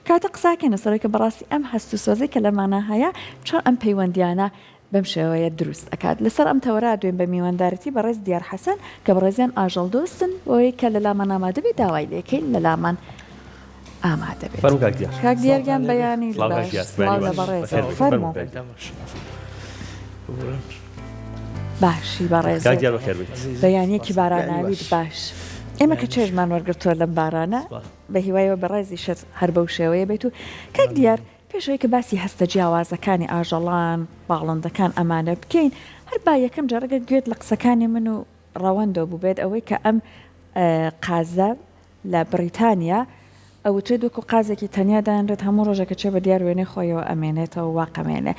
کاتە قساکەین لەسەرەوەی کە بەڕاستی ئەم هەست و سۆزەی کە لەمانا هەیە چۆن ئەم پەیوەندیانە بەم شێوەیە دروست ئەکات. لەسەر ئەم تەوەرە دوێن بە میواندارێتی بەڕێز دیار حەسەن کە بەڕێزیان ئاژەڵ دۆستن بۆیە کە لەلامان ئامادە بێت داوای لێکەین لەلامان ئامادە بێت. فەرموو کاک دیار. کاک دیار گیان بەیانیت سڵاو کاک باش. دیار. سڵاو بەیانی لە باش. بەڕێزەوە. بەخێر بێیت. فەرموو. فەرموو کاک دیار. باشی بەڕێز کاک دیار بەخێر بێیت. بەیانیەکی بەیانی باراناویت باش. باش. ئێمە کە چێژمان وەرگرتووە لەم بارانە بە هیوایەوە بەڕێزیشت هەر بەو شێوەیە بێت و کاک دیار پێش ئەوەی کە باسی هەستە جیاوازەکانی ئاژەڵان، باڵندەکان ئەمانە بکەین، هەر با یەکەم جار ئەگەر گوێت لە قسەکانی من و ڕەوەندۆ بووبێت ئەوەی کە ئەم قازە لە بڕیتانیا ئەوترێت وەکو قازێکی تەنیا دانرێت هەموو ڕۆژێک کە چێ بە دیار وێنەی خۆیەوە ئەمێنێتەوە واقەمێنێ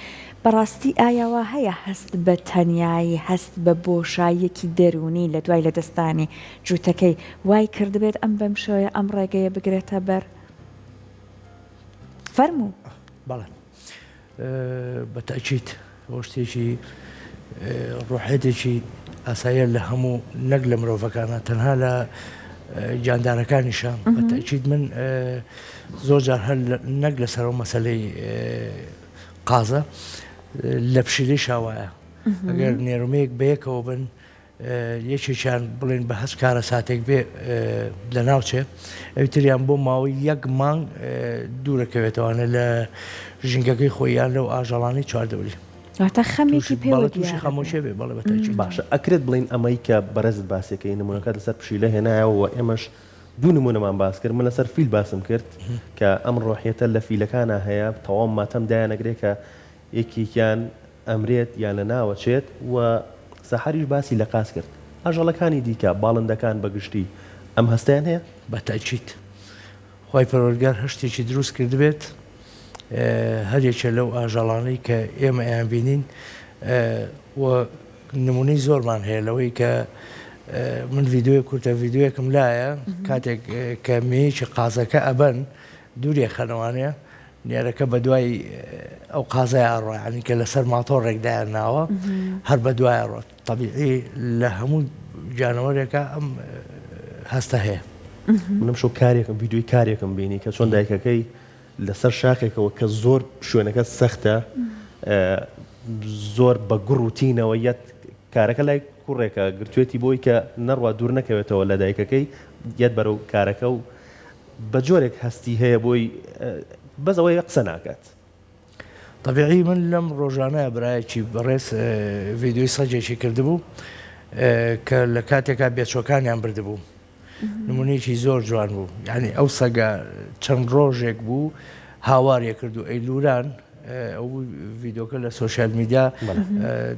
بەڕاستی ئایا وا هەیە هەست بە تەنیایی هەست بە بۆشاییەکی دەروونی لە دوای لەدەستدانی جووتەکەی وای کردبێت ئەم بەم شێوەیە ئەم ڕێگەیە بگرێتە بەر؟ فەرموو. بەڵێ بە تەئکید ئەوە شتێکی ڕۆحێتێکی ئاساییە لە هەموو نەک لە مرۆڤەکانە تەنها لە گیاندارەکانیشە بە تەئکید من زۆر جار هەر نەک لەسەر ئەو مەسەلەی قازە لە پشیلەی وایە ئەگەر نێرمەیەک بەیەکەوە بن یەکێکیان بڵێن بە هەچ کارەساتێک بێ لەناوچێ ئەوی تریان بۆ ماوەی یەک مانگ دوورەکەوێتەوانە لە ژینگەکەی خۆیان لەو ئاژەڵانی چواردەوری. واتە خەمێکی پێوە تووشی خەمۆکێ بێ بەڵێ بە تەئکید. باشە ئەکرێت بڵێین ئەمەی کە بەڕێزت باسیەکەی نمونەکەت لەسەر پشیلە هێنایەوە و ئێمەش دوو نمونەمان باس کرد من لەسەر فیل باسم کرد کە ئەم ڕۆحیەتە لە فیلەکانا هەیە تەواو ماتەم دایانەگرێ کە یەکێکیان ئەمرێت یان لەناوەچێت و سەحەریش باسی لە قاز کرد. ئاژەڵەکانی دیکە، باڵندەکان بە گشتی ئەم هەستەیان هەیە؟ بە تەئکید. خوای پەروەردگار هەر شتێکی دروست کردبێت هەر یەکێ لەو ئاژەڵانەی کە ئێمە ئەیانبینین و نمونەی زۆرمان هەیە لەوەی کە من ڤیدیۆیەک کورتە ڤیدیۆیەکم لایە کاتێک کە مێیەکی قازەکە ئەبەن دوورێ خەنەوانەیە نێرەکە بەدوای ئەو قازەیا ئەڕوا یانی کە لەسەر ماتۆڕێک دایان ناوە هەر بەدوای ئەڕۆت تەبیعی لە هەموو گیانەوەرێکا ئەم هەستە هەیە. من ئەمشەو کارێکم ڤیدیۆی کارێکم بینی کە چۆن دایکەکەی لەسەر شاخێکەوە کە زۆر شوێنەکە سەختە زۆر بە گوڕ و تینەوە یەت کارەکە لای کوڕێکە گرتوێتی بۆی کە نەڕوا دوور نەکەوێتەوە لە دایکەکەی یەت بەرەو کارەکە و بە جۆرێک هەستی هەیە بۆی بەس ئەوەیە قسە ناکات. تەبیعی من لەم ڕۆژانە برایەکی بەڕێز ڤیدیۆی سەگێکی کردبوو کە لە کاتێکا بێچوەکانیان بردبوو نمونەیەکی زۆر جوان بوو یعنی ئەو سەگە چەند ڕۆژێک بوو هاوارێ کرد و ئەی لوران ئەو ڤیدۆکە لە سۆشیال میدیا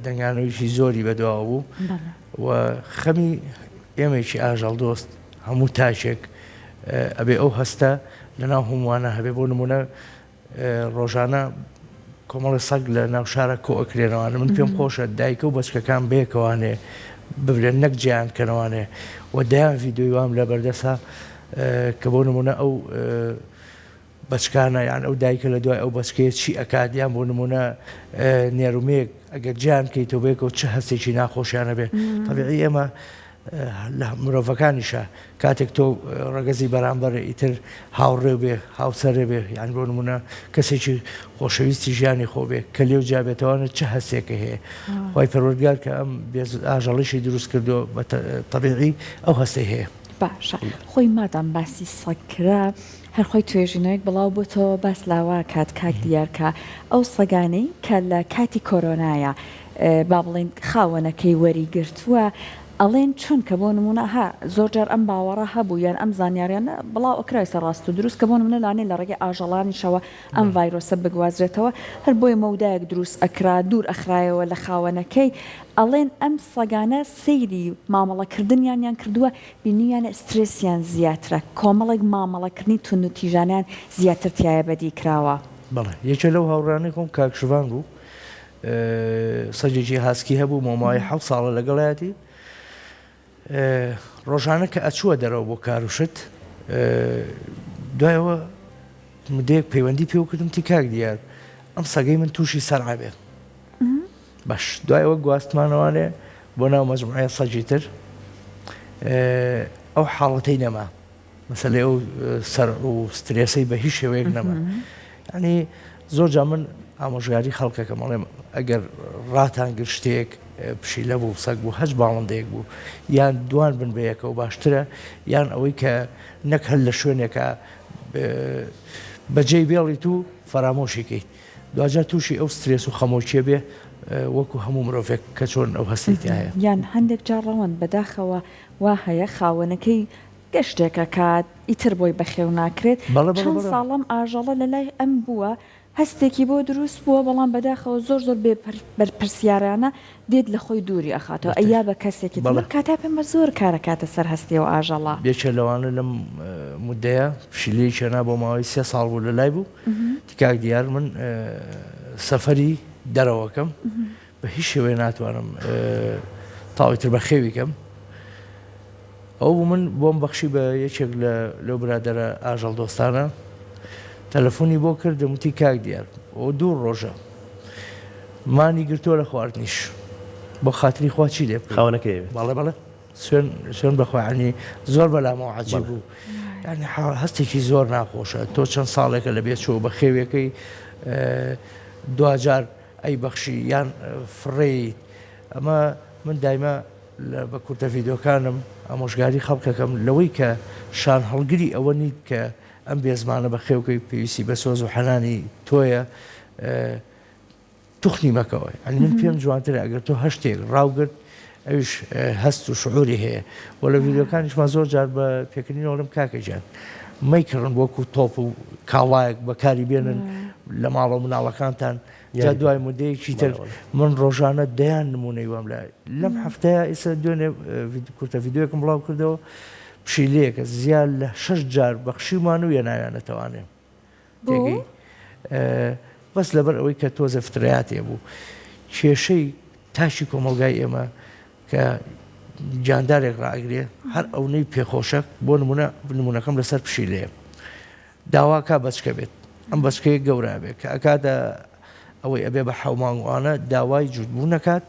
دەنگانەوەیکی زۆری بەدواوە بوو و خەمی ئێمەیەکی ئاژەڵ دۆست هەموو تاکێک ئەبێ ئەو هەستە لەناو هەمووانە هەبێ بۆ نمونە ڕۆژانە کۆمەڵی سەگ لە ناو شارە کۆ ئەکرێنەوانە من پێم خۆشە دایکە و بەچکەکان بەیەکەوانێ ببرێن نەک جیان کەنەوانێ و دەیان ڤیدیۆی وام لە بەردەسە کە بۆ نمونە ئەو بەچکانە یان ئەو دایکە لە دوای ئەو بەچکەیە چی ئەکات یان بۆ نمونە نێرومێک ئەگەر جیان کەیتەوە بەیەکەوە چ هەستێکی ناخۆشیانە بێ تەبیعی ئێمە لە مرۆڤەکانیشە کاتێک تۆ ڕەگەزی بەرامبەر ئیتر هاوڕێ بێ هاوسەرێ بێ یان بۆ نمونە کەسێکی خۆشەویستی ژیانی خۆ بێ کە لێو جیابێتەوانە چ هەستێکە هەیە خوای پەروەردگار کە ئەم ئاژەڵیشی دروست کردو بە تەبیعی ئەو هەستەی هەیە. باشە خۆی مادام باسی سەگ کرا هەر خۆی توێژینەوەیەک بڵاو بۆتەوە باس لاوە کات کاک دیار کە ئەو سەگانەی کە لە کاتی کۆرۆنایە با بڵێین خاوەنەکەی وەری گرتووە ئەڵێن چونکە بۆ نمونە ها زۆر جار ئەم باوەڕە هەبوو یان ئەم زانیاریانە بڵاو ئەکرا ئێستا ڕاست و دروست کە بۆ نمونە لانەیە لە ڕێگەی ئاژەڵانیشەوە ئەم ڤایرۆسە بگوازرێتەوە هەر بۆیە مەودایەک دروست ئەکرا دوور ئەخرایەوە لە خاوەنەکەی ئەڵێن ئەم سەگانە سەیری مامەڵەکردنیانیان کردووە بینیویانە سترێسیان زیاترە، کۆمەڵێک مامەڵەکردنی توندوتیژانەیان زیاتر تیایا بەدی کراوە. بەڵێ یەکێ لەو هاوڕێیانەی خۆم کاک شڤان بوو سەگێکی هاسکی هەبوو بۆ ماوەی حەوت ساڵە لەگەڵیەتی ڕۆژانە کە ئەچووە دەرەوە بۆ کار و شت دوایەوە مدەیەک پەیوەندی پێوە کردم تی کاک دیار ئەم سەگەی من تووشی سەرعە بێت باش دوای ئەوە گواستمانەوانێ بۆ ناو مەجموعەیە سەگی تر ئەو حاڵەتەی نەما. مەسەلەی ئەو سەرع و سترێسەی بە هیچ شێوەیەک نەما. یانی زۆر جار من ئامۆژگاری خەڵکەکەم ئەڵێم ئەگەر ڕاتان گرت شتێک پشیلە بوو سەگ بوو هەچ باڵندەیەک بوو یان دوان بن بە یەکەوە باشترە یان ئەوەی کە نەک هەر لە شوێنێکە بەجێی بێڵیت و فەرامۆشی کەیت دواجار تووشی ئەو سترێس و خەمۆکیە بێ وەکو هەموو مرۆڤێک کە چۆن ئەو هەستەی تیا هەیە. یان هەندێک جار ڕەوەند بەداخەوە وا هەیە خاوەنەکەی گەشتێک ئەکات ئیتر بۆی بەخێو ناکرێت بەڵێ بەڵێ چەند بەڵێ. ساڵە ئەم ئاژەڵە لەلای ئەم بووە هەستێکی بۆ دروست بووە بەڵام بەداخەوە زۆر زۆر بێ بەرپرسیارانە دێت لە خۆی دووری ئەخاتەوە بەتەش ئەیا بە کەسێکی تر بەڵێ. لەم کاتە پێم بە زۆر کار ئەکاتە سەر هەستی ئەو ئاژەڵە. یەکێ لەوانە لەم مودەیە پشیلەیەکی هێنا بۆ ماوەی سێ ساڵ بوو لەلای بوو وتی کاک دیار من سەفەری دەرەوەکەم بە هیچ شێوەیە ناتوانم تاوی تر بەخێوی کەم ئەو بوو من بۆم بەخشی بە یەکێک لە لەو برادەرە ئاژەڵ دۆستانە تەلەفۆنی بۆ کردم وتی کاک دیار ئەو دوو ڕۆژە مانی گرتووە لە خواردنیش بۆ خاتری خوا چی لێ بکەین خاوەنەکەی ئەوێت. بەڵێ بەڵێ سوێن سوێن بەخوا یانی زۆر بەلامەوە عەجیب بوو یانی هەستێکی زۆر ناخۆشە تۆ چەند ساڵێکە لە بێچوو بە خێوێکەی دواجار ئەی بەخشی یان فڕێیت ئەمە من دایمە لە بە کورتە ڤیدۆکانم ئامۆژگاری خەڵکەکەم لەوەی کە شان هەڵگری ئەوە نیت کە ئەم بێزمانە بەخێوکەی پێویستی بە سۆز و حەنانی تۆیە توخنی مەکەوە یانی من پێم جوانترە ئەگەر تۆ هەر شتێک ڕاوگرت ئەویش هەست و شعوری هەیە و لە ڤیدیۆکانیشمان زۆر جار بە پێکردنی ئەڵێم کاکە گیان مەیکڕن وەکو تۆپ و کاڵایەک بەکاری بێنن لە ماڵە و مناڵەکانتان جا دوای مدەیەکی تر من ڕۆژانە دەیان نمونەی وام لە لەم هەفتەیە ئیسە دوێنێ کورتە ڤیدیۆیەکم بڵاو کردەوە پشیلەیەکە زیاد لە شەش جار بەخشیمان و یەناویانەتەوانێ تێگەی بەس لەبەر ئەوەی کە تۆزە فترەیاتێ بوو کێشەی تاشی کۆمەڵگای ئێمە کە گیاندارێک ڕائگرێ هەر ئەونەی پێخۆشە بۆ نمونە نمونەکەم لەسەر پشیلەیە داواکە بەچکە بێت ئەم بەچکەیە گەورە بێت کە ئەکاتە ئەوەی ئەبێ بە حەومانگوانە داوای جووتبوو نەکات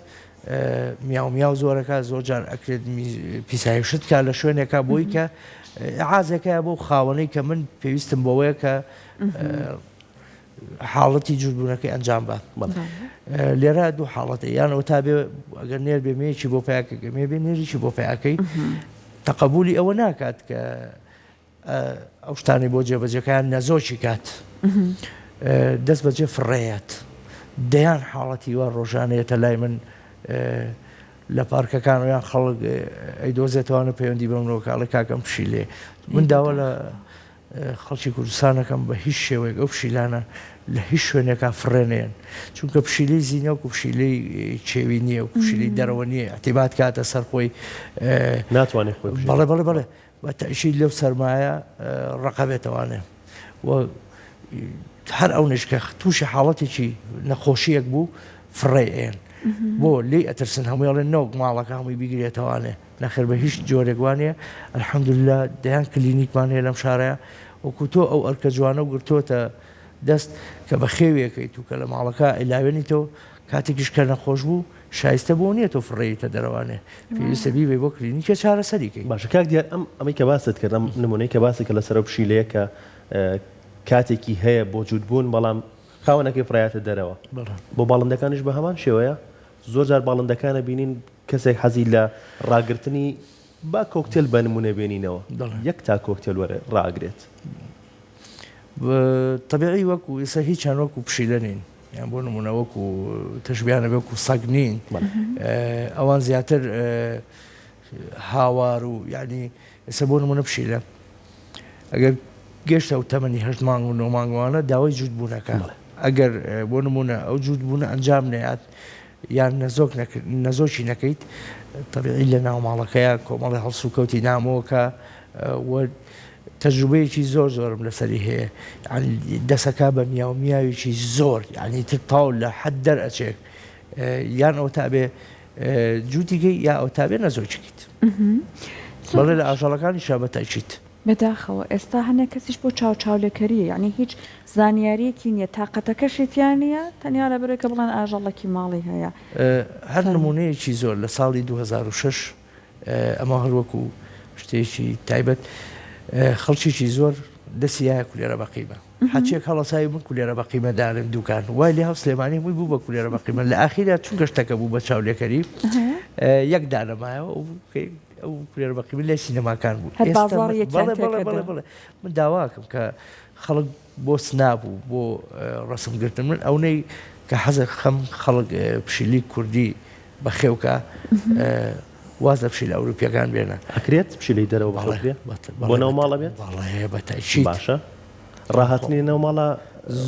میاو میاو زۆرەکە زۆر جار ئەکرێت پیسایی شت کا لە شوێنێکا بۆی کە عازێکەیە بۆ خاوەنەی کە من پێویستم بەوەیە کە حاڵەتی جووربوونەکەی ئەنجام بات لێرە دوو حاڵەتە یان ئەو تا بێ ئەگەر نێر بێ مێکی بۆ پیاکەکە مێ بێ نێریی بۆ پیاکەی تەقەبولی ئەوە ناکات کە ئەو شتانەی بۆ جێبەجێکایان نەزۆکی کات دەست بەجێ فڕێیات دەیان حاڵەتی وا ڕۆژانەیەتە لای من لە پارکەکان یان خەڵک ئەیدۆزێتوانە پەیوەندی بە منەوە کاڵێ کاکەم پشیلێ من داوا لە خەڵکی کوردستانەکەم بە هیچ شێوەیەک ئەو پشیلانە لە هیچ شوێنێکا فڕێنێن چونکە پشیلەی زینە و پشیلەی کێوی نییە و پشیلی دەرەوە نییە اعتیبات کاتە سەر خۆی ناتوانێت خۆی بەڵێ بەڵێ بەڵێ بە تەئکید لەو سەرمایە ڕەقە بێتەوانێ و هەر ئەونەش کە تووشی حاڵەتێکی نەخۆشیەک بوو فڕێ ئێن بۆ لێی ئەترسن هەمووی ئەڵێن نەوەک ماڵەکە هەمووی بیگرێتەوانێ نەخێر بە هیچ جۆرێک وانە الحمدلله دەیان کلینیکمان هەیە لەم شارەیە وەکو تۆ ئەو ئەرکە جوانە و گرتۆتە دەست کە بە خێوێکەیت و کە لە ماڵەکە ئەیلاوێنیتەوە کاتێکیش کە نەخۆش بوو شایستە بۆ نیە تۆ فڕێیتە دەرەوانێ پێویستە بیبەی بۆ کلینیکێ چارەسەری کەی. باشە کاک دیار ئەم ئەمەی کە باست کرد ئەم نمونەی کە باست کرد لەسەر ئەو پشیلەیە کە کاتێکی هەیە بۆ جووت بوون بەڵام خاوەنەکەی فڕیاتە دەرەوە بۆ باڵندەکانیش بە هەمان شێوەیە زۆر جار باڵندەکانە بینین کەسێک حەزی لە ڕاگرتنی با کۆکتێل بە نمونە بێنینەوە یەک تا کۆکتێل وەرە ڕاگرێت. تەبیعی وەکو ئێستا هیچیان وەکو پشیلە نین یان بۆ نمونە وەکو تەشبیانە وەکو سەگ نین ئەوان زیاتر هاوار و یعنی ئێستا بۆ نمونە پشیلە ئەگەر گەشتە و تەمەنی هەشت مانگ و نۆ مانگوانە داوای جووت بوونەکە ئەگەر بۆ نمونە ئەو جووت بوونە ئەنجام نەیات یان نەزۆک نەزۆکی نەکەیت تەبیعی لە ناو ماڵەکەیە کۆمەڵی هەڵسوکەوتی نامۆکە و تەجروبەیەکی زۆر زۆرم لەسەری هەیە یانی دەسەکا بە میاو میاوێکی زۆر یانی تر تاو لە حەد دەرئەچێ یان ئەوەتا ئەبێ جووتی کەی یا ئەوەتا بێ نەزۆکی کەیت بەڵێ لە ئاژەڵەکانیشا بە تەئکید. بەداخەوە ئێستا هەنێک کەسیش بۆ چاو چاولێکەریە یانی هیچ زانیاریەکی نیە تاقەتەکەشی تیا نیە تەنیا لەبەرئەوەی کە بڵێن ئاژەڵەکی ماڵی هەیە. هەر نمونەیەکی زۆر لە ساڵی 2006 ئەمە هەر وەکو شتێکی تایبەت. خەڵکیی زۆر دەستی یایە کولێرە بەقیمە حەچێک هەڵەساوی من کولێرە بەقیمە دانم دوکان وای لێ هەڵ سلێمانی هەمووی بوو بە کولێرە بەقیمە لە ئاخیرا چونکە شتەکە بوو بە چاولێکەری یەک دانە مایەوە ئەو کولێرە بەقیمە لە سینەماکان بوو هەر بازاڕ یەکیان بەڵێ بەڵێ بەڵێ تێکردن. بەڵێ من داواکەم کە خەڵک بۆ سناپ و بۆ ڕەسم گرتن من ئەونەی کە حەزە خەم خەڵک پشیلی کوردی بەخێوکە واز لە پشیلە ئەوروپیەکان بێنە. ئەکرێت پشیلەی دەرەوە بەخێو بەڵێ کرێ؟ بەڵێ بۆ ناو ماڵ ئەبێت؟ بەڵێ بە تەئکید. باشە ڕاهاتنی ناو ماڵە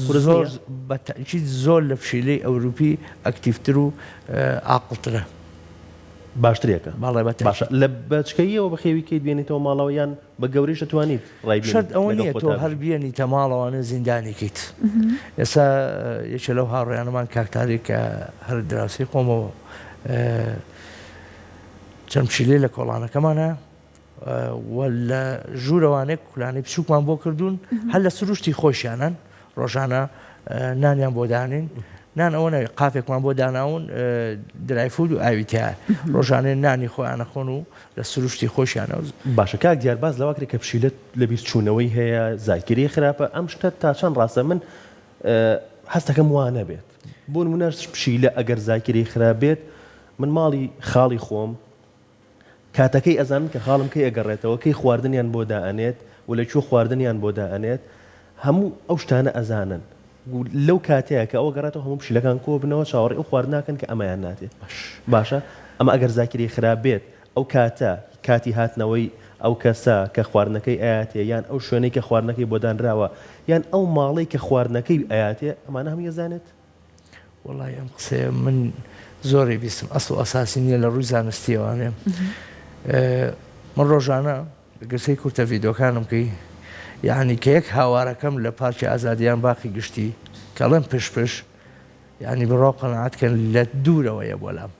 قورس زۆر نییە؟ بە تەئکید زۆر لە پشیلەی ئەوروپی ئەکتیڤتر و ئاقڵترە. باشترێکە. بەڵێ بە باشە تەئکید. لە بەچکەییەوە بەخێوی کەیت بێنیتەوە ماڵەوە یان بە گەورەیش دەتوانیت ڕای بێنیت شەرت ئەوە لەگەڵ نییە تۆ خۆتا هەر بژی؟ بیەنیتە ماڵەوانێ زیندانی کەیت. ئێستا یەکێ لەو هاوڕێیانەمان کاک تاریق کە هەر دراوسێی خۆمەوە چەند پشیلەی لە کۆڵانەکەمانە و لە ژوورەوانێک کولانەی بچووکمان بۆ کردوون هەر لە سروشتی خۆشیانن ڕۆژانە نانیان بۆ دانین نان ئەوە نەوێت قاپێکمان بۆ داناون dry food و ئاوی تیا ڕۆژانێ نانی خۆیانە خۆن و لە سروشتی خۆشیانە باشە کاک دیار باس لەوە کرێ کە پشیلەت لەبیرچوونەوەی هەیە زاکیرەی خراپە ئەم شتە تا چەند ڕاستە من هەستەکەم وا نەبێت بۆ نمونە پشیلە ئەگەر زاکیرەی خراپ بێت من ماڵی خاڵی خۆم کاتەکەی ئەزانن کە خاڵم کەی ئەگەڕێتەوە کەی خواردنیان بۆ دائەنێت و لە کوێ خواردنیان بۆ دائەنێت هەموو ئەو شتانە ئەزانن و لەو کاتەیە کە ئەوە گەڕێتەوە هەموو پشیلەکان کۆ بنەوە چاوەڕێی ئەو خواردنە ئەکەن کە ئەمەیان ناتێ باشە ئەمە ئەگەر زاکیرەی خراپ بێت ئەو کاتە کاتی هاتنەوەی ئەو کەسە کە خواردنەکەی ئەیاتێ یان ئەو شوێنەی کە خواردنەکەی بۆ دانراوە یان ئەو ماڵەی کە خواردنەکەی ئەیاتێ ئەمانە هەمووی ئەزانێت؟ وەڵای ئەم قسەیە من زۆری بیستم ئەسڵ و ئەساسی نییە لە ڕووی زانستیەوانێ من ڕۆژانە گرتەی کورتە ڤیدۆکانم کەی یعنی کە یەک هاوارەکەم لە پارکی ئازادیان باقی گشتی کەڵێم پش پش یعنی بڕوا قەناعەت کەن لە دوورەوەیە بۆلام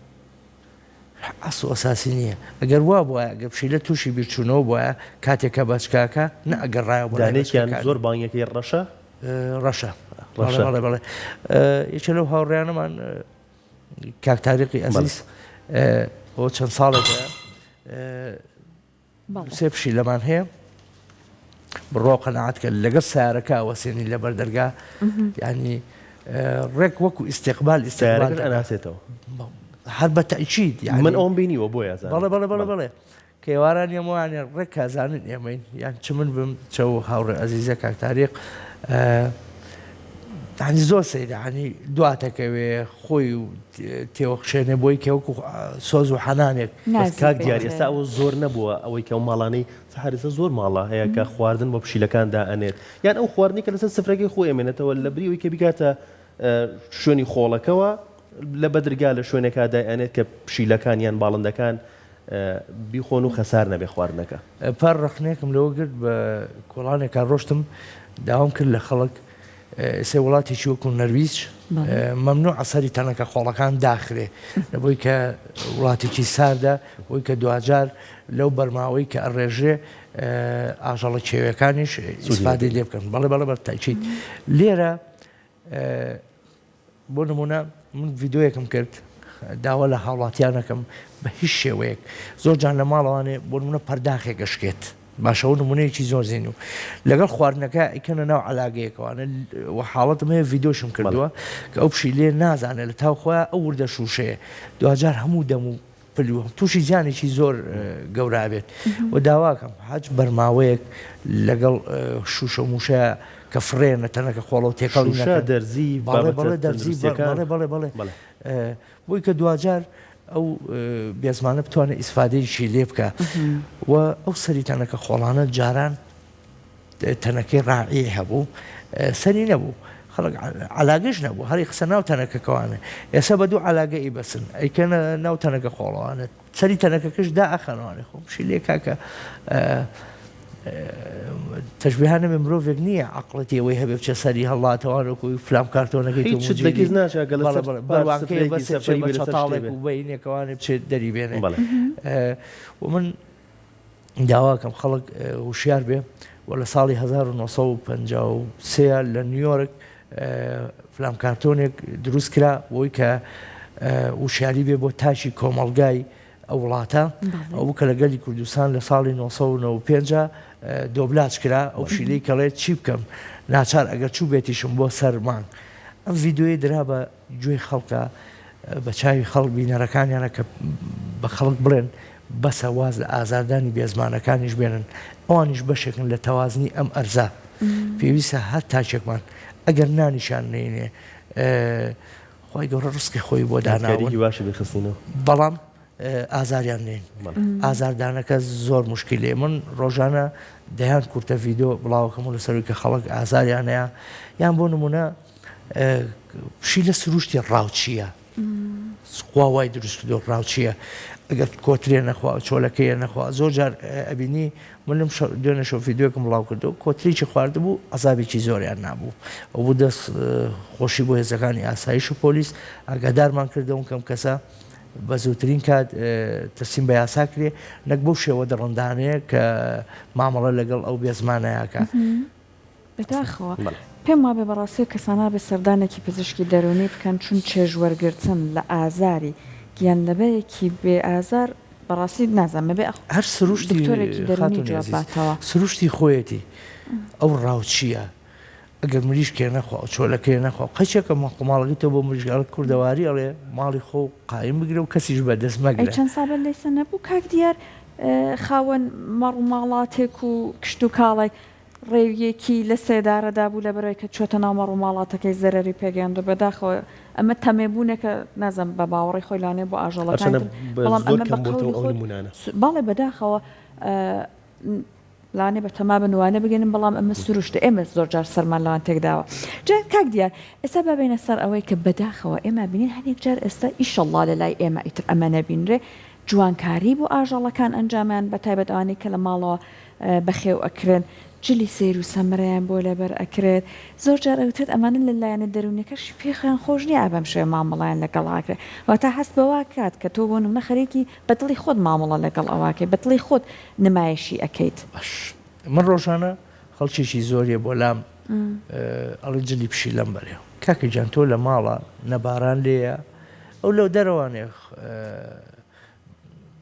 ئەسڵ و ئەساسی نییە. ئەگەر وا بوایە، ئەگەر پشیلە تووشی بیرچوونەوە بوایە، کاتێک کە بەچکاکە نەئەگەڕایەوە بۆ لای دانەیەکیان بەچکەکانی. زۆر بانگەکەی ڕەشە؟ ڕەشە. بەڵێ ڕەشە. بەڵێ بەڵێ. یەکێ لەو هاوڕێیانەمان کاک تاریقی بەڵێ. ئەزیز ئەوە چەند ساڵێکە سێ پشیلەمان هەیە بڕوا و قەناعەت کە لەگەڵ سیارەکە وەسێنی لە بەردەرگا ینی ڕێک وەکو ئیسیقبال ئیسیقبال ئەناسێتەوە هەر بە تەئکید من ئەوم بینیوە بۆ یازان بەڵێ بەڵێ بەڵێ بەڵێ کێواران ئێمەوانێ ڕێک کازانن ئێمەین یان چ من بم چە و هاوڕێ ئەزیزە کاک تاریق ینی زۆر سەیرە ینی دواتەکەوێ خۆی و تێوەخشێنێ بۆی کە وەکو سۆز و حەنانێک. بەس نازی کاک دیار بێت. ئێستا ئەوە زۆر نەبووە ئەوەی کە ئەو ماڵانەی سەحەر ئێستا زۆر ماڵە هەیە کە خواردن بۆ پشیلەکان دائەنێت یان ئەو خواردنەی کە لەسەر سفرەکەی خۆی ئەمێنێتەوە لە بری ئەوەی کە بیکاتە شوێنی خۆڵەکەوە لە بەدرگا لە شوێنێکا دایئەنێت کە پشیلەکان یان باڵندەکان بیخۆن و خەسار نەبێ خواردنەکە. پار ڕەخنەیەکم لەوە گرت بە کۆڵانێکا ڕۆشتم داوام کرد لە خەڵک ئێسێ وڵاتێکی وەکو نەرویج مەمنوعە سەری تەنەکە خۆڵەکان داخرێ لە بۆی کە وڵاتێکی ساردە بۆی کە دواجار لەو بەرماوەی کە ئەڕێژێ ئاژەڵە کێوەکانیش ئیسفادەی لێ بکەن بەڵێ بەڵێ بە تاکید لێرە بۆ نمونە من ڤیدۆیەکم کرد داوا لە هاوڵاتیانەکەم بە هیچ شێوەیەک زۆر جان لە ماڵەوانێ بۆ نمونە پەرداخێک ئەشکێت باشە و نمونەیەکی زۆر زین و لەگەڵ خواردنەکە ئەیکەنە ناو علاگەیەکەوانە و حاڵەتم هەیە ڤیدۆشم کردووە کە ئەو پشیلەیە نازانێت لە تاو خۆیان ئەو وردە شوشەیە دواجار هەموو دەم و پلوە تووشی زیانێکی زۆر گەورە ئەبێت و داواکەم حەج بەرماوەیەک لەگەڵ شوشە موشە کە فڕێنە تەنەکە خۆڵە و تێکەڵی شوشە دەرزی بەڵێ بەڵێ دەرزی بەڵێ بەڵێ بەڵێ بۆی کە دواجار ئەو بێزمانە بتوانێت ئیسفادەیەکی لێ بکە و ئەو سەری تەنەکە خۆڵانە جاران تەنەکەی ڕاعی هەبوو سەری نەبوو خەڵک عەلاگەش نەبوو هەری قسە ناو تەنەکەکەوانە ئێستا بە دوو عەلاگە ئی بەسن ئەیکەنە ناو تەنەکە خۆڵەوانە سەری تەنەکەکەش دا ئەخەنەوانێ خۆم شی لێ کاکە تەشبیهان نەبێ مرۆڤێک نییە عقڵەتی ئەوەی هەبێ بچێ سەری هەڵاتەوانەکو فلام کارتۆنەکەی هیچ شت لە کیس ناچێ گەلە سەر بەروانکەی سفرەیەکی بەسێ بچێ سەفەری بە بێ لەسەر شتێ چەتاڵێک بێ. و بەینێکەوانێ بچێت دەری بێنێ بەڵێ. و من داواکەم خەڵک وشیار بێ و لە ساڵی 1953 لە نیویۆرک فلام کارتۆنێک دروست کرا بۆی کە وشیاری بێ بۆ تاکی کۆمەڵگای ئەو وڵاتە ئەو بوو کە لە گەلی کوردستان لە ساڵی 1995. دۆبلاج کرا ئەو پشیلەی کەڵێ چی بکەم ناچار ئەگەر چوو بێتیشم بۆ سەر مانگ ئەم ڤیدیۆیە درا بە گوێی خەڵکە بە چاوی خەڵک بینەرەکانیانە کە بە خەڵک بڵێن بەسە واز لە ئازاردانی بێزمانەکانیش بێنن ئەوانیش بەشێکن لە تەوازنی ئەم ئەرزە پێویستە هەر تاکێکمان ئەگەر نانیشان نینێ خوای گەورە ڕزقی خۆی بۆ داناون بەڵام ئازاریان نین ئازاردانەکە زۆر مشکلێ من ڕۆژانە دەیان کورتە ڤیدۆ بڵاوەکەم و لەسەروی کە خەڵک ئازاریانەیە یان بۆ نمونە پشی لە سروشتی ڕاوچیە خوا وای دروست کردو ڕاوچیە ئەگەر کۆترێ نەخوا چۆلەکەیە نەخوا زۆر جار ئەبینی من لەم دوێنێ شەو ڤیدیۆکم بڵاو کردەوە کۆترێکی خواردبوو عەزابێکی زۆریان نابوو ئەو بوو دەست خۆشی بۆ هێزەکانی ئاسایش و پۆلیس ئاگادارمان کردەوە کەم کەسە بە زووترین کات تەسلیم بە یاسا کرێ نەک بەو شێوە دڕندانەیە کە مامەڵە لەگەڵ ئەو بێزمانەیەکە. بەداخەوە پێم وابێ بەڕاستی ئەو کەسانە ئەبێ سەردانێکی پزیشکی دەروونی بکەن چون چێژ وەرگرتن لە ئازاری گیانلەبەرێکی بێ ئازار بەڕاستی نازانم ئەبێ هەر سروشتی دکتۆرێکی دەروونی خاتوونی جواب ئەزیز باتەوە. سروشتی خۆیەتی ئەو ڕاوچییە ئەگەر مریشکێ نەخوا و چۆلەکەیە نەخوا و قەچێکە ماڵەکەی تۆ بۆ مریشک ئەڵێ کوردەواری ئەڵێ ماڵی خۆ قایم بگرە و کەسیش بە دەست ئەی مەگرە. چەند ساڵ بەر لەیسە نەبوو کاک دیار خاوەن مەڕ و ماڵاتێک و کشتوکاڵێک ڕێویەکی لە سێدارە دابوو لەبەرئەوەی کە چۆتە ناو مەڕ و ماڵاتەکەی زەرەری پێگەیاندوە بەداخەوە ئەمە تەمێ بوونێکە نازانم بە باوەڕی خۆی لەوانەیە بۆ ئاژەڵەکانی هەرچەندە تر بەڵام زۆر ئەمە بە کەم قەولی بۆتەوە ئەو خۆت نموونانە. بەڵێ بەداخەوە لەوانەیە بە تەما بن وانە بگەنن بەڵام ئەمە سروشتە ئێمە زۆر جار سەرمان لەوان تێکداوە جا کاک دیار ئێستا با بێینە سەر ئەوەی کە بەداخەوە ئێمە بینین هەنێک جار ئێستا ئیشەڵڵا لە لای ئێمە ئیتر ئەمە نەبینرێ جوانکاری بۆ ئاژەڵەکان ئەنجامیان بە تایبەت ئەوانەی کە لە ماڵەوە بەخێو ئەکرێن جلی سەیر و سەمەرەیان بۆ لەبەر ئەکرێت زۆر جار ئەوترێت ئەمانە لە لایەنە دەروونیەکەشی پێخیان خۆش نییە ئا بەم شێوە مامەڵەیان لەگەڵ ئاکرێت واتە هەست بەوە کات کە تۆ بۆ نمونە خەریکی بە دڵی خۆت مامەڵە لەگەڵ ئەوە ئەکەی بە دڵی خۆت نمایشی ئەکەیت. باش من ڕۆژانە خەڵکێکی زۆریە بۆ لام ئەڵێ جلی پشیلەم بەرێ کاکە گیان تۆ لە ماڵە نە باران لێیە ئەو لەو دەرەوانێ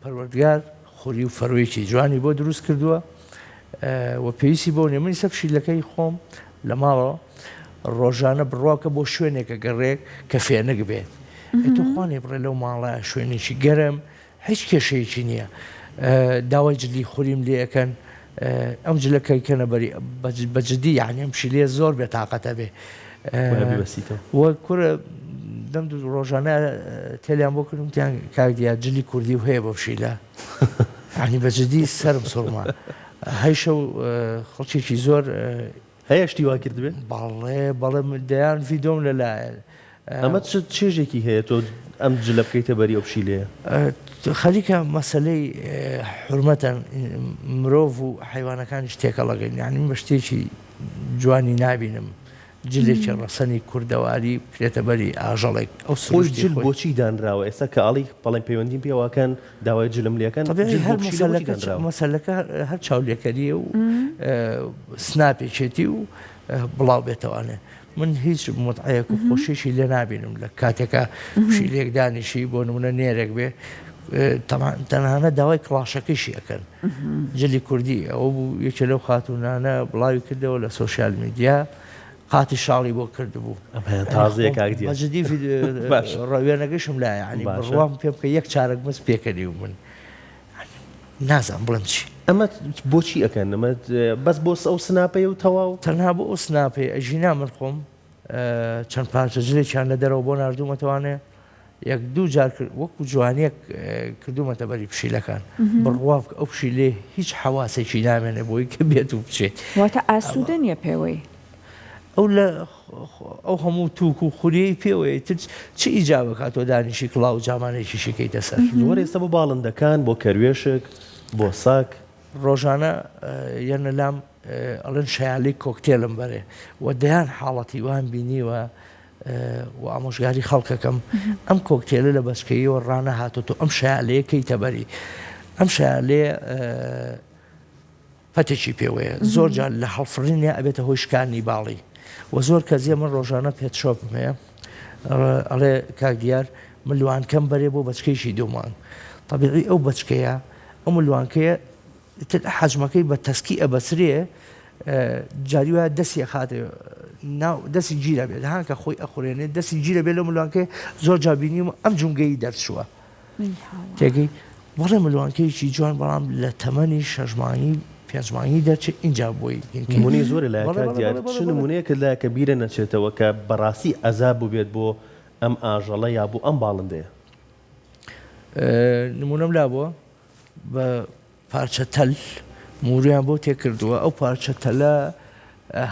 پەروەردگار خوری و فەرویەکی جوانی بۆ دروست کردووە و پێویستی بۆ نیە من ئیستا پشیلەکەی خۆم لە ماڵەوە ڕۆژانە بڕواکە بۆ شوێنێکە گەڕێک کە فێنک بێت تۆ خوانێ بڕێ لەو ماڵە شوێنێکی گەرم هیچ کێشەیەکی نییە داوای جلی خوریم لێ ئەکەن ئەم جلە کە کەنە بەری بە جدی یعنی ئەم پشیلەیە زۆر بێ تاقەتە بێ وە کورە دەم دوو ڕۆژانە تێلیان بۆ کردم تیان کاک دیار جلی کوردی و هەیە بۆ پشیلە یعنی بە جدی سەرم سوڕما هەیشە و خەڵکێکی زۆر هەیە شتی وا کردبێ؟ بەڵێ بەڵێ من دەیان ڤیدۆم لەلایە. ئەمە چ چێژێکی هەیە تۆ ئەم جلە بکەیتە بەری ئەو پشیلەیە؟ خەریکە مەسەلەی حورمەتە مرۆڤ و حەیوانەکانیش تێکەڵەکەین یانی من بە شتێکی جوانی نابینم جلێکی ڕەسەنی کوردەواری بکرێتە بەری ئاژەڵێک ئەو خۆی سروشتی جل خۆی. بۆچی دانراوە ئێستا کە ئەڵی بەڵێن پەیوەندیم پێوە ئەکەن داوای جلم لێکەن تەبیعی جل بۆ هەر پشیلە بۆچی مەسەلەکە دانراوە؟ مەسەلەکە هەر چاولێکەریە و سناپێکێتی و بڵاو بێتەوانێ من هیچ متعەیەک و خۆشیەکی لێ نابینم لە کاتێکا پشیلەیەک دانیشی بۆ نمونە نێرێک بێ تەنانەت داوای کڵاشەکەیشی ئەکەن جلی کوردی ئەوە بوو یەکێ لەو خاتوونانە بڵاوی کردەوە لە سۆشیال میدیا قاتی شاڵی بۆ کردبوو ئەمەیان تازەیە کاک دیار بە جدی باش وێنەکەشم لایە یانی باشە بڕوام پێ بکە یەک چارەک مز پێکەنی و من نازانم بڵێم چی. ئەمە بۆچی ئەکەن ئەمە بەس بۆ ئەو سناپەیە و تەواو؟ تەنها بۆ ئەو سناپەیە ئەژینا من خۆم چەند پارچە جلێکیان لە دەرەوە بۆ ناردوومەتەوانێ یەک دوو جار وەکو جوانیەک کردوومەتە بەری پشیلەکان بڕوا بکە ئەو پشیلەیە هیچ حەواسێکی نامێنێ بۆی کە بێت و بچێت. واتە ئاسوودە نیە پێوەی. ئەو لە ئەو هەموو تووک و خوریەی پێوەیە ئیتر چ ئیجابە کا تۆ دانیشی کڵاو و جامانێکیشی کەیتە سەر. زۆر ئێستا بۆ باڵندەکان، بۆ کەروێشک، بۆ سەگ. ڕۆژانە یەنە لام ئەڵێن شەیالی کۆکتێلم بەرێ و دەیان حاڵەتی وام بینیوە و ئامۆژگاری خەڵکەکەم ئەم کۆکتێلە لە بەچکەیەوە ڕانەهاتۆ تۆ ئەم شەیالەیە کەیتە بەری ئەم شەیالەیە پەتێکی پێوەیە زۆر جار لە هەڵفڕینیا ئەبێتە هۆی شکانی باڵی و زۆر کەس یە من ڕۆژانە پێت شۆپم هەیە ئەڵێ کاک دیار ملوانکەم بەرێ بۆ بەچکەیشی دوو مانگ تەبیعی ئەو بەچکەیە ئەو ملوانکەیە. ئیتر حەجمەکەی بە تەسکی ئەبەسرێ جاری وایە دەستی ئەخاتێ ناو دەستی گیرە بێت ها کە خۆی ئەخورێنێ دەستی گیرە بێت لەو ملوانکەی زۆر جار بینیم ئەم جومگەی دەرچووە تێگەی بەڵێ ملوانکەیەکی جوان بەڵام لە تەمەنی شەش مانگی پێنج مانگی دەرچێ ئینجا بۆی هینکەی نمونەی زۆرە لای بەڵێ کاک بەڵێ دیار بەڵێ چ بەڵێ بەڵێ نمونەیەکت لایە کە بیرە نەچێتەوە کە بەڕاستی ئەزاب بووبێت بۆ ئەم ئاژەڵە یا بۆ ئەم باڵندەیە؟ نمونەم لابووە بە پارچە تەل موریان بۆ تێکردووە ئەو پارچە تەلە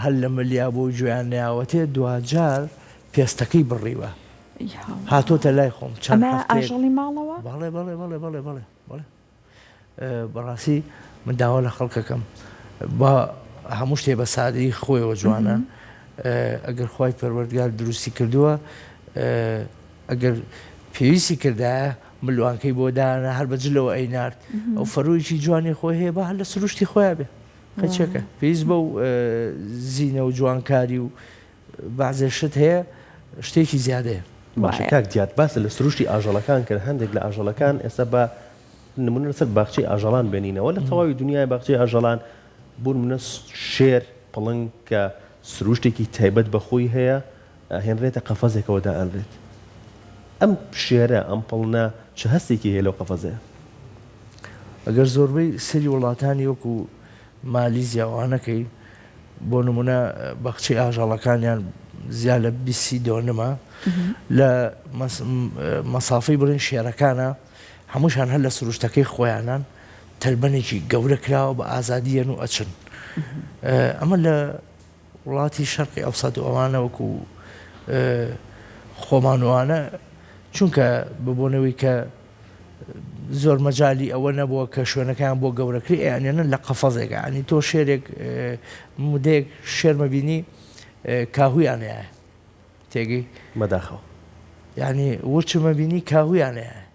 هەر لە ملیا بۆ گوێیان نەیاوەتێ دواجار پێستەکەی بڕیوە هاتۆتە لای خۆم چەند ئەمە هەفتەیەک ئاژەڵی ماڵەوە؟ بەڵێ بەڵێ بەڵێ بەڵێ بەڵێ بەڵێ بەڕاستی من داوا لە خەڵکەکەم با هەموو شتێ بە سادەیی خۆیەوە جوانە ئەگەر خوای پەروەردگار دروستی کردووە ئەگەر پێویستی کردایە ملوانکەی بۆ دانا هەر بە جلەوە ئەینارد ئەو فەرویکی جوانی خۆی هەیە با هەر لە سروشتی خۆیان بێ قەچەکە پێویست بەو زینە و جوانکاری و بەعزێ شت هەیە شتێکی زیادەیە. باشە کاک دیار باست لە سروشتی ئاژەڵەکان کرد هەندێک لە ئاژەڵەکان ئێستا با نمونە لەسەر باخچەی ئاژەڵان بێنینەوە لە تەواوی دنیای باخچەی ئاژەڵان بۆ نمونە شێر پڵنگ کە سروشتێکی تایبەت بە خۆی هەیە ئەهێنرێتە قەفەزێکەوە دائەنرێت ئەم شێرە ئەم پڵنە چ هەستێکی هەیە لەو قەفەزەیە؟ ئەگەر زۆربەی سەری وڵاتانی وەکو مالیزیا وانە کەی بۆ نمونە بەخچەی ئاژەڵەکانیان زیاد لە 20 دۆنمە لە مەسافەی بڵین شێرەکانە هەمووشان هەر لە سروشتەکەی خۆیانان تەلبەنێکی گەورە کراوە بە ئازادیەن و ئەچن ئەمە لە وڵاتی شەرقی ئەوسەت و ئەوانە وەکو خۆمان و ئەوانە چونکە بە بۆنەوەی کە زۆر مەجالی ئەوە نەبووە کە شوێنەکەیان بۆ گەورەکری ئەیانێنن لە قەفەزێکە ینی تۆ شێرێک مدەیەک شێرمە بینی کاهویان هەیە تێگەی بەداخەوە یعنی ورچمە بینی کاهویان هەیە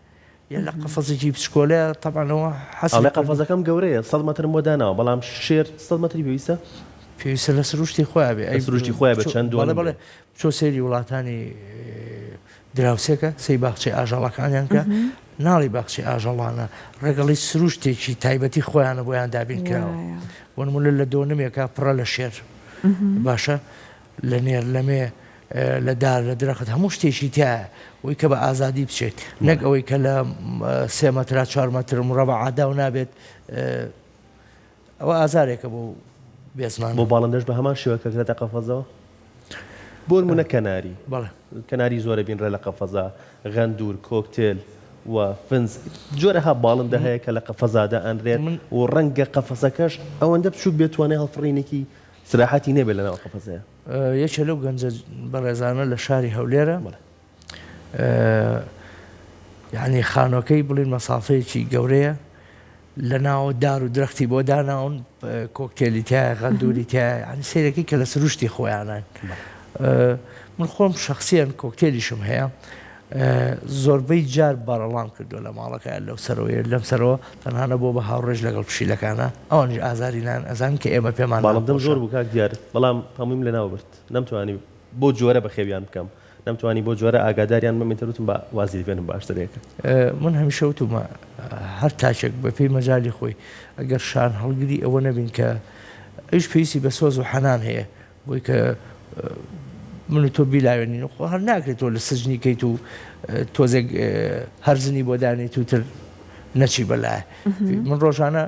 یە لە قەفەزێکی بچکۆلەیە تەبعەن ئەوە حەسری ئەڵێ کردووە. قەفەزەکەم گەورەیە سەد مەترم بۆ داناوە بەڵام شێر سەد مەتری پێویستە؟ پێویستە لە سروشتی خۆیا بێ لە ئەی سروشتی خۆیا بێ بچۆ چەند بەڵێ دۆنم بەڵێ بێ؟ بچۆ سەیری وڵاتانی دراوسێکە سەی باخچەی ئاژەڵەکانیان کە ناڵی باخچەی ئاژەڵانە ڕێگەڵی سروشتێکی تایبەتی خۆیانە بۆیان دابین کراوە وایە. بۆ نمونە لە دۆنمێکا پڕە لە شێر باشە لە نێر لە مێ لە دار لە درەخت هەموو شتێکی تیایە ئەوەی کە بە ئازادی بچێت نەک ئەوەی کە لە سێ مەترا چوار مەتر مڕەبع داو نابێت ئەوە ئازارێکە بۆ بێزمان. بۆ باڵندەش بە هەمان شێوە کە کرێتە قەفەزەوە؟ بۆ نموونە کەناری. بەڵێ. کەناری زۆرە بینرا لە قەفەزا، غەندوور، کۆکتێل و فنز جۆرەها باڵندە هەیە کە لە قەفەزا دائەنرێت و ڕەنگە قەفەزەکەش ئەوەندە بچووک بێت توانای هەڵفڕینێکی سراحەتی نەبێت لەناو قەفەزەیا. یەکێ لەو گەنجە بەڕێزانە لە شاری هەولێرە یعنی خانۆکەی بڵین مەسافەیەکی گەورەیە لە ناوە دار و درەختی بۆ داناون کۆکتێلی تایە غەندوری تایە یعنی سەیرەکەی کە لە سروشتی خۆیانن من خۆم شخصیان کۆکتێلیشم هەیە زۆربەی جار بەرەڵام کردووە لە ماڵەکە لەو سەرەوەی لەم سەرەوە تەنها نەبووە بە هاوڕێش لەگەڵ پشیلەکانە ئەوانیش ئازاری نان ئەزانن کە ئێمە پێمان باڵندەم ناخۆشە. زۆر بوو کاک دیار بەڵام هەموویم لەناو برد نەمتوانی بۆ جۆرە بەخێویان بکەم نەمتوانی بۆ جۆرە ئاگاداریان بم ئیتر وتم با وازی لێ بێنم باشترە یەکە. من هەمیشە وتومە هەر تاکێک بە پێی مەجالی خۆی ئەگەر شان هەڵگری ئەوە نەبین کە ئەویش پێویستی بە سۆز و حەنان هەیە بۆی کە من و تۆ بیلاوێنین خۆ هەر ناکرێت تۆ لە سجنی کەیت و تۆزێک هەرزنی بۆ دانیت و تر نەچی بەلایە من ڕۆژانە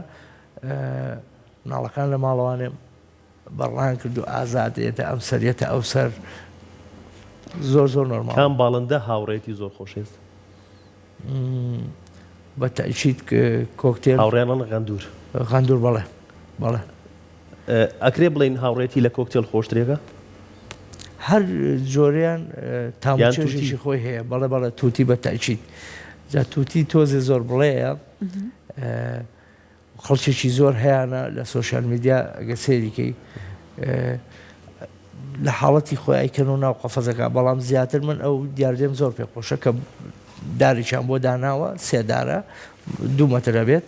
مناڵەکان لە ماڵەوانێم بەڕان کرد و ئازاد یەتە ئەم سەر یەتە ئەو سەر زۆر زۆر نۆرمال کام باڵندە هاوڕێتی زۆر خۆشەویست بە تەئکید کۆکتێل هاوڕێیان غەندور غەندور بەڵێ بەڵێ ئەکرێ بڵێین هاوڕێتی لە کۆکتێل خۆشترێکە؟ هەر جۆریان تام و یان چێژێکی توتی؟ خۆی هەیە بەڵێ بەڵێ توتی بە تەئکید جا توتی تۆزێ زۆر بڵێیە خەڵکێکی زۆر هەیانە لە سۆشیال میدیا ئەگەر سەیری کەی لە حاڵەتی خۆی ئەیکەن و ناو قەفەزەکە بەڵام زیاتر من ئەو دیاردەم زۆر پێ خۆشە کە دارێکیان بۆ داناوە سێدارە دوو مەترە بێت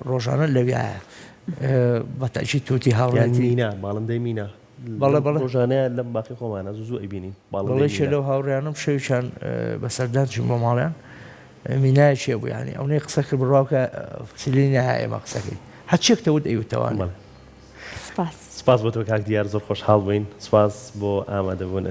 ڕۆژانە لەویایە بە تەئکید توتی یان هاوڕێتی مینا باڵندەی مینا بەڵێ لەم بەڵێ ڕۆژانەیە لەم باخی خۆمانە زوو زوو ئەیبینین باڵندەی بەڵێ یەکێ مینا لەو هاوڕێیانەم شەوێکیان بە سەردان چووین بۆ ماڵیان مینایەکی هەبوو یانی ئەونەی قسە کرد بڕوا بکە فسیلی نایە ئێمە قسەکەی. هەرچیەک تەوت ئەیوتەوانێ. سپاس. سپاس بۆ تۆ کاک دیار زۆر خۆشحاڵ بووین سپاس بۆ ئامادەبوونت.